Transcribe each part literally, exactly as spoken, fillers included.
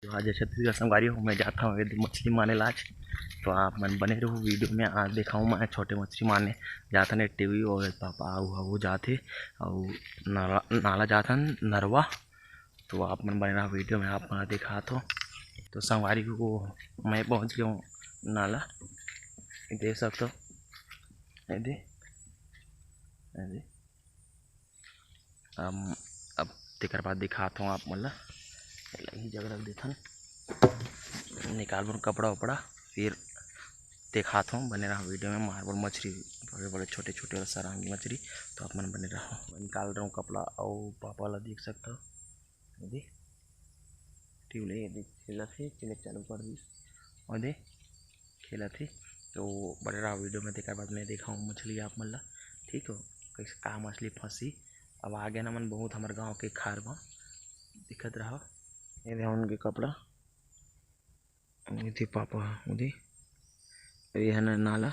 तो आज छत्तीसगढ़ संगवारी हो, मैं जात हूँ एदे मछली माने ला आज। तो आप मन बने रहू वीडियो में। आज देखाऊँ मैं छोटे मछली माने जात हन, टीवी और पापा अउ वो जात हे अउ नाला, नाला जात हन नरवा। तो आप मन बने रहू वीडियो में, आप मन दिखात हो। तो संगवारी हो, मैं पहुँच गया हूँ नाला, देख सकते हो। ये दे, ये दे। अब, अब तेकर बाद दिखात हूँ आप मन ला। एला ही जगह रख देथन, निकालबो कपड़ा उपड़ा, फिर दिखात हूँ। बने रहा वीडियो में। मारबो मछली, बड़े बड़े छोटे छोटे वाला सरांगी मछली, तो आप मन बने रहो। निकाल रहा हूँ कपड़ा, अउ पापा ला देख सकता हो, ये दे, ट्यूबलाइट ये दे, खेलत हे, चले चालू कर दी, और दे, खेलत हे। तो बने रहा वीडियो में, तेकर बाद मैं देखाऊँ मछली आप मन ला, ठीक हो, कैसे का मछली फंसी। अब आ गए ना मन बहुत हमर गांव के खार में, दिखत रहा। ये दे उनके कपड़ा, उदी पापा, उदी, ये है ना नाला,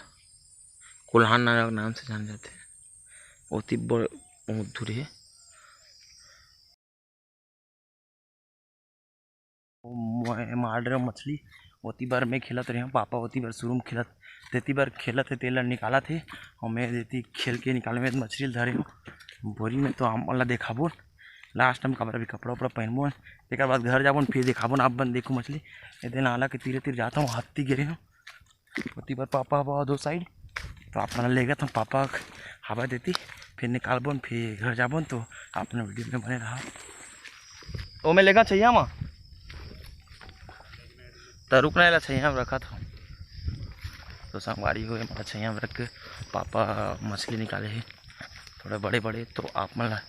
कुल्हान नाला के नाम से जान जाते हैं। ओती बड़ बहुत दूर है। मैं मार रहे मछली, ओती बार मैं खेलत रहे हूँ, पापा ओती बार शुरू में खेलत, तेती बार खेलत है, तेला निकालत है, और मैं देती खेल के निकाले में मछली धरे हूँ बोरी में। तो आप मन ला देखाबो लास्ट में, काबर भी कपड़ा उपड़ा पहनबो, तेकर बाद घर जाबो, फिर देखाबो ना आप मन। देखो मछली, ये दे नाला के तीरे तीर जाता हूँ, हत्ती गिरे हूँ, ओती बार पापा हवा दो साइड, तो आप मन ला लेगत हूँ, पापा हवा देती, फिर निकालबो, फिर घर जाबो, तो आप मन वीडियो में बने रहा। ओ मैं लेगा छैया मा, त रुकना, एला छैया में रखत हूँ। तो संगवारी हो, एमा छैया में रख के पापा मछली निकाले हे, थोड़ा बड़े बड़े, तो आप मन ला,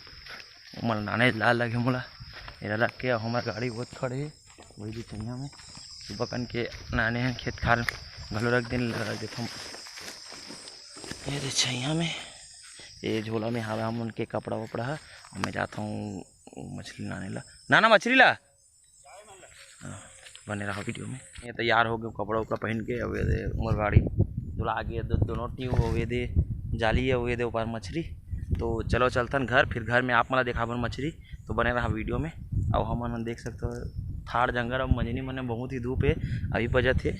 ओमन नाने ला लगे मोला, एला रख के हमार गाड़ी बहुत खड़े हे, वही दे छैया में सुबह कन के नाने हैं, खेत खार घलो रख देन, लगा देथों। ये दे छैया में, ये झोला में हावे हमन के कपड़ा वपड़ा ह। अब मैं जात हूँ मछली लाने ला, ना ना मछली ला। हाँ, बने रहा वीडियो में। ये तैयार हो गए कपड़ा उपड़ा पहन के, अब ये दे उमर गाड़ी धुला गए, दो, दोनों ट्यूब हो गए दे, जाली हो गए दे ऊपर मछली। तो चलो चलथन घर, फिर घर में आप मन ला देखाबन मछली। तो बने रहा वीडियो में। अब हमन देख सकते हो थाड़ जंगल, अब मंझनी मने बहुत ही धूप है, अभी बजत है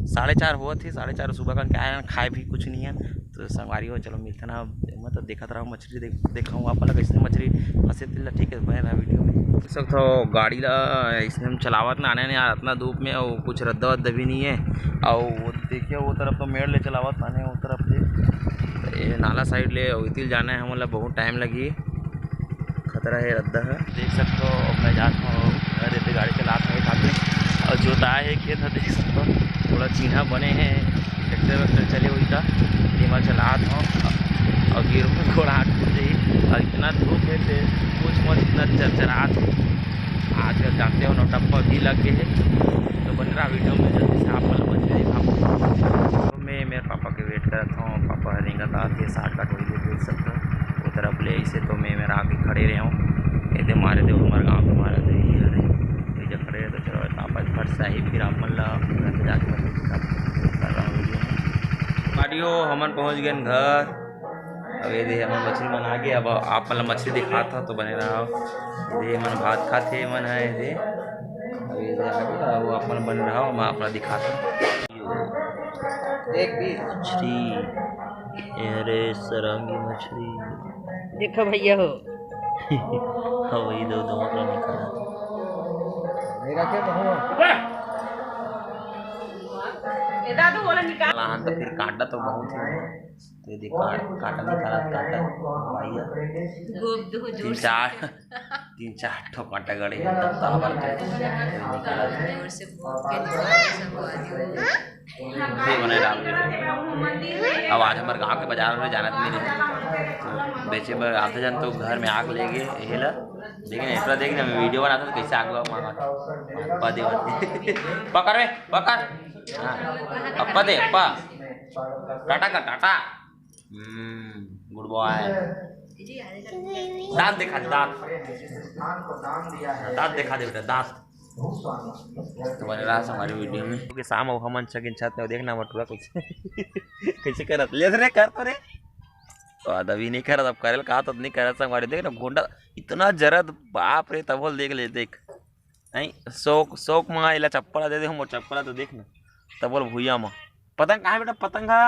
साढ़े चार होवत है, साढ़े चार सुबह का क्या है, खाए भी कुछ नहीं है। तो संगवारी हो, चलो मिलते ना, मतलब देखत रहो मछली, देख, देखाऊँ आप ला कैसे मछली फंसे तेला, ठीक है, बने रहा वीडियो में। देख सकते हो गाड़ी ला इसने हम चलावत ना आने यार, इतना धूप में, और कुछ रद्दा वद्दा भी नहीं है, और वो देखिए वो तरफ तो मेड़ ले चलावत आने, वो तरफ से ये नाला साइड ले, और इतिल जाना है हमन ला, बहुत टाइम लगी। खतरा है रद्दा है। देख सकते हो, अब मैं जात हूँ घर, एदे गाड़ी चलात हूँ एक हाथ में, और जोताए है खेत है, देख सकते हो थोड़ा चीन्हा बने हैं, ट्रैक्टर वैक्टर चले हुई था, धीमा चलात हूँ, और गिर घोड़ा हाथ टूट जाई, और इतना धूप है से कुछ मत, इतना चरचरात है। आज जानते हो नौटप्पा भी लग गए है, तो बने रहा वीडियो में, जल्दी से आप मन ला मछली दिखाऊँ। तो मैं मेरे पापा के वेट करत हूँ, पापा रेंगत आते साथ का टोली देख सकते हो। वो तरफ ले ऐसे तो मैं मेरा आके खड़े रहे हूँ। ये दे मारे दे हमारे गाँव के मारे दे ये रहे। ये जब खड़े रहे तो चलो पापा फट से आई, फिर आप मन ला घर पे जाके मैं कर रहा हूँ वीडियो। मारियो हमन पहुँच गए घर। अब ये दे हमन मछली मंगा के, अब आप मन ला मछली दिखात हूँ तो बने रहा। ये दे हमन भात खाते मन है ये दे। अब ये दे आ गया, वो आप मन बने रहा, मैं आप ला दिखाता हूँ। देख भी मछली, अरे सरंगी मछली। देखो भैया हो। हाँ, वही दो, दो मतलब निकाला। मेरा क्या कहूँ? ए दादू, बोला निकाल। लाहन तो फिर काटा तो बहुत ही, तो ये देख काट-, काटा निकाला, काटा भैया। गोप दो तीन जोर से। चार, तीन चार ठो कांटा गड़े हैं, तब तो हमारे तो निकाला था। जोर से भोंक के निकाल के सब आदमी। ये बने राम के। अब आज हमारे गांव के बाजार में जाना तो नहीं रहे, तो बेचे बर आते जन तो घर में आग ले गए, ये ला। लेकिन इतना देख ना, मैं वीडियो बनाता तो कैसे आग लगा मांगा था। अप्पा दे वाली। पकड़ रे, पकड़। हाँ, अप्पा दे, अप्पा। टाटा का, टाटा। हम्म, गुड बॉय। दांत दिखा दे, दांत। दांत दिखा दे बेटा, दांत। तो बने रहा हमारे वीडियो में। क्योंकि शाम हो हमन छगिन छत में, देखना मटुरा कैसे, कैसे करत। ले रे, कर तो रे। तो अभी नहीं करत, अब करेल कहा तो नहीं करत संगवारी। देख ना, गोंडा इतना जरत, बाप रे, तब बोल देख ले, देख। नहीं, शौक, शौक म एला चप्पल ला दे दे हूँ, मोर चप्पल ला तो देख ना, तब बोल भुइया म। पतंग कहाँ हे बेटा, पतंग हा?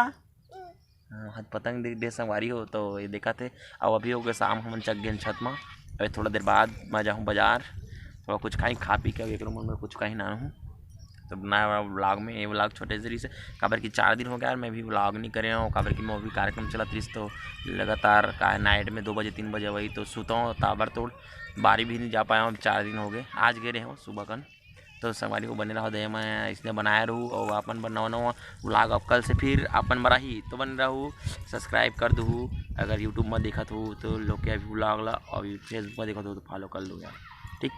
हाँ, हाथ पतंग देख दे संगवारी हो, तो ये देखा थे। अब अभी हो गए शाम, हमन चक गेन छत म। अभी थोड़ा देर बाद मैं जाहूँ बाजार, थोड़ा कुछ खाई, खा पी के अभी एकरो मन में कुछ कहीं ना हूँ। तो नया vlog में, ये vlog छोटे से रहिस हे, काबर कि चार दिन हो गया यार, मैं भी vlog नहीं करे हूँ, काबर कि मैं अभी कार्यक्रम चलत रहिस, तो लगातार का नाइट में दो बजे, तीन बजे वही तो सुता हूँ, ताबड़तोड़ बारी भी नहीं जा पाया हूँ। चार दिन हो गए, आज गए रहे हूँ सुबह कन। तो संगवारी हो, बने रहो, दे मैं इसने बनाए रहूँ और अपन बर नवा नवा vlog अब कल से फिर अपन बर आही, तो बने रहू, subscribe कर दू। अगर YouTube में देखत हो तो लोग के अभी vlog ला, और Facebook में देखत हो तो follow कर लो यार, ठीक।